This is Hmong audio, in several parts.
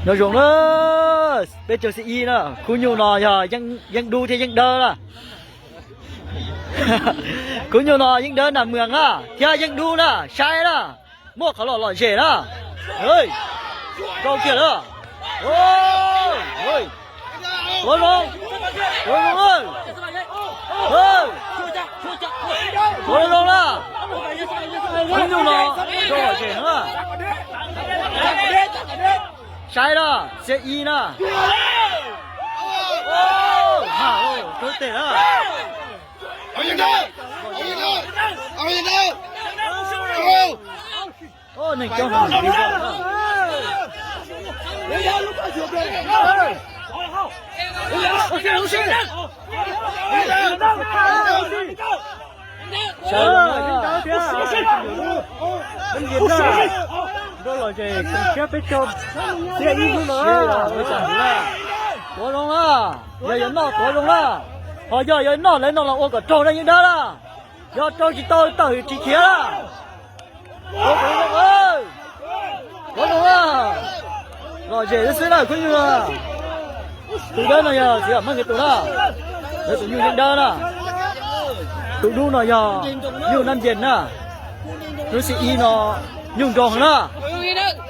Nyob zoo na, peb caug xiab ib na, khub nyuj no yog Yeeb Dub thiab Yeeb Dawb na. Khub nyuj no Yeeb Dawb Nas Mws na, thiab Yeeb Dub na, saib na, muaj qhov lom lom zem na. Rau kiag na. Tuav zoo, tuav zoo, tuav zoo na. Khub nyuj no rau lom zem na. Saib na, xiab ib na. Rau tes na. Neeg coob heev. Saib na, Yeeb Dawb thiab Yeeb Dawb, rau lom zem siab peb caug xiab ib hnub no. Tuav zoo na, yog yuav noj tuav zoo na, ho yog yuav noj lawv no los ua kom raug na Yeeb Dawb na, yog raug tsis tau tawm tsis khiav na. Tuav zoo na, lom zem xwb na khub nyuj na. Tus dawb no yog txiv Vam Meej nkawd tus na, lawv tus nyuj Yeeb Dawb na. Tus dub no yog nyuj Nab Ncees na. Hnub xiab ib no nyuj nroo heev na,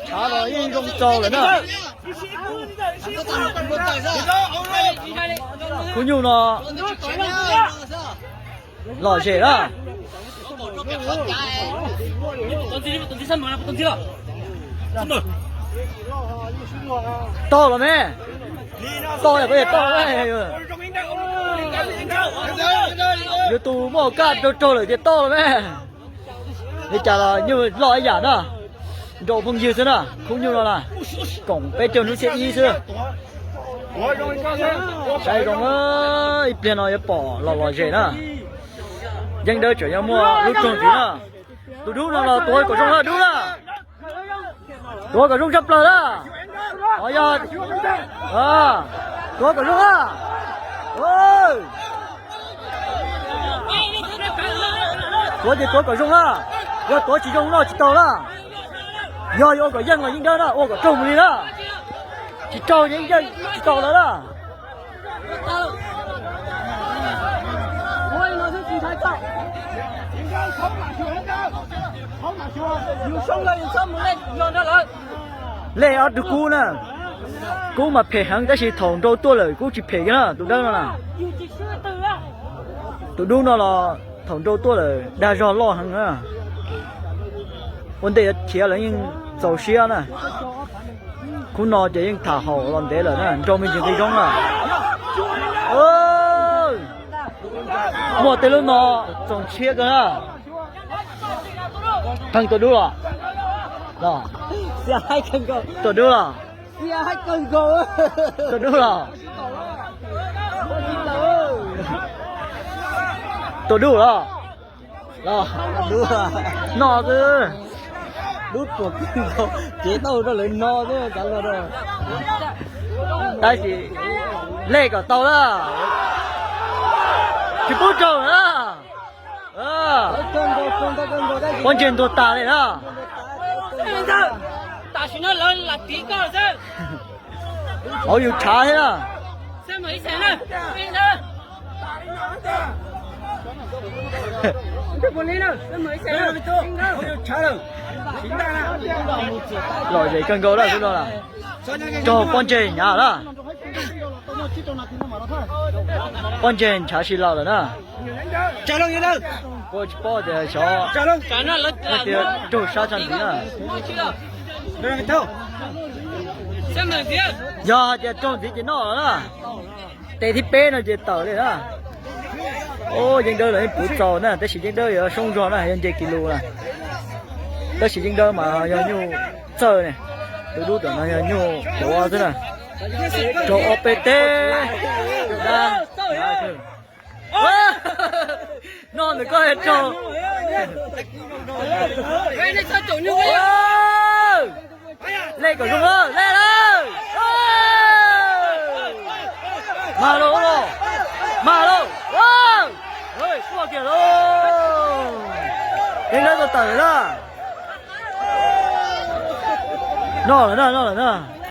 tshav los yeej zoo txaus lawm na. Khub nyuj no lom zem na. Tau los me, tau los, tau los. Yus tus muaj kaj raug raug lawm tias tau los me. Li cas los nyuj loj ib yam na, nrau phooj ywg xwb na, khub nyuj no na, koom peb caug hnub xiab ib xwb. Saib zoo, ib pliag no yuav pom los lom zem na. Yeeb Dawb tseem yuav muaj lub roog ntxiv na. Tus dub no los tuav kom zoo na dub na. Tuav kom zoo tshaj plaws na. Os yog, tuav kom zoo na. Tuav ces tuav kom zoo na. Yog tuav tsis zoo noj tsis tau na. Yog yuav ua kom yeej los Yeeb Dawb na, ua kom raug mus li na. Tsis raug yeej yeej tsis tau lawm na. Lej ob tug kub na, kub mas phem heev tab sis thaum nrau tuaj lawm kub tsis phem kiag na, tus dawb no na. Tus dub no los thaum nrau tuaj lawm dag zog loj heev na. Ua ntej yuav khiav lawm yeej txaus siab na. Khub no ces yeej tham haum los ntev lawm na, nrau me ntsis nqi zoo na. Muaj tej lub no txaus siab kawg na. Pheej tua dub los? Tua dub los? Tua dub los? Tua dub los? Los noj xwb. Dub tuag kawg nkaus, cev tau rau lawv no xwb, xav luag rau. Tab sis lej kom tau na. Tsis pub raug na. Pob ntseg ntuag tas li na. Tam sim no lawv lam tiv koj xwb. Hauv yus tshav thiab na. Lom zem kawg nkaus lawm xwb no. Raug pob ntseg hnyav lawm. Pob ntseg ntshav si los lawm na. Kuv tsis paub tias xyov hais tias raug sab tshaj ntxiv na. Yog hais tias raug ntxiv ces noj lawm na. Tes thib peb no ces tawm li na. Yeej dawb los yeej puv txaus na, tab sis yeej dawb yuav soob zog na, yog nce kis lus na. Tab sis yeej dawb mas yog nyuj txawj ne, tus dub tom no yog nyuj tuav xwb na. Raug ob peb teg. Noj ntawm koj raug. Lej kom zoo lawm, lej lawm. Mag lauj, mag lauj. Quaj kiag lauj. Yeej dawb tuaj tawm lawm na. Noj lawm na, noj lawm na.